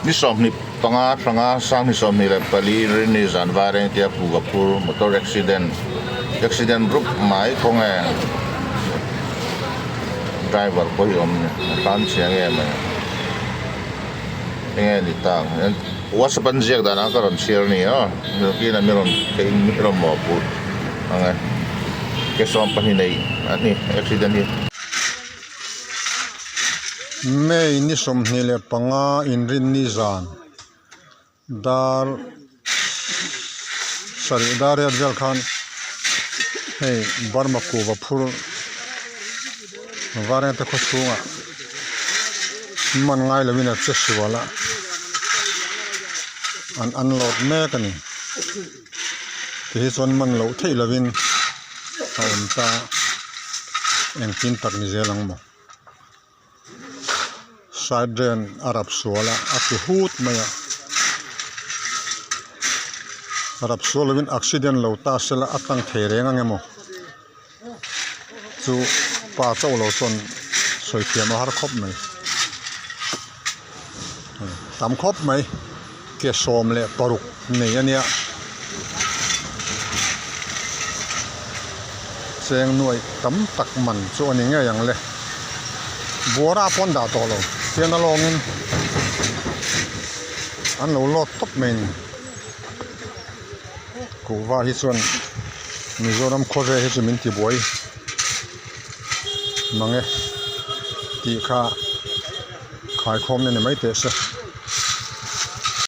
Ni 25 hranga sang ni 24 rinni zan vaireng tia kuhva phur motor accident accident rup mai khawnge driver pawh hi awm ni a tlan chhia nge mai enge ni ta ang whatsapp an ziak danah ka rawn chhiar a ni aw milkina mi rawn mi rawn mawhpuh ang e ke 12 nei a ni accident hi. May ni 25 inrinni zan dar sarih dar riat vel khan hei Burma kuhva phur Varengte khaw chhungah man ngai lovin a che sual a an unload mek a ni tihi chuan man loh theih lovin a awm ta engtin tak ni zel ang maw. Side drain a rap sual a a ti hut mai a rap sual lovin accident lo ta sela a tlang thei reng ang emaw chu pa chauh lo chuan sawi thiam a har khawp mai tam khawp mai ke 16 nei a nia cheng nuaih tam tak man chu a ni ngei ang le buara pawn dah tawh lo tian a lawngin an lo load tawp mai a ni kuhva hi chuan Mizoram khawvel hi chu min ti buai mange tih kha khaikhawm na ni mai teh se.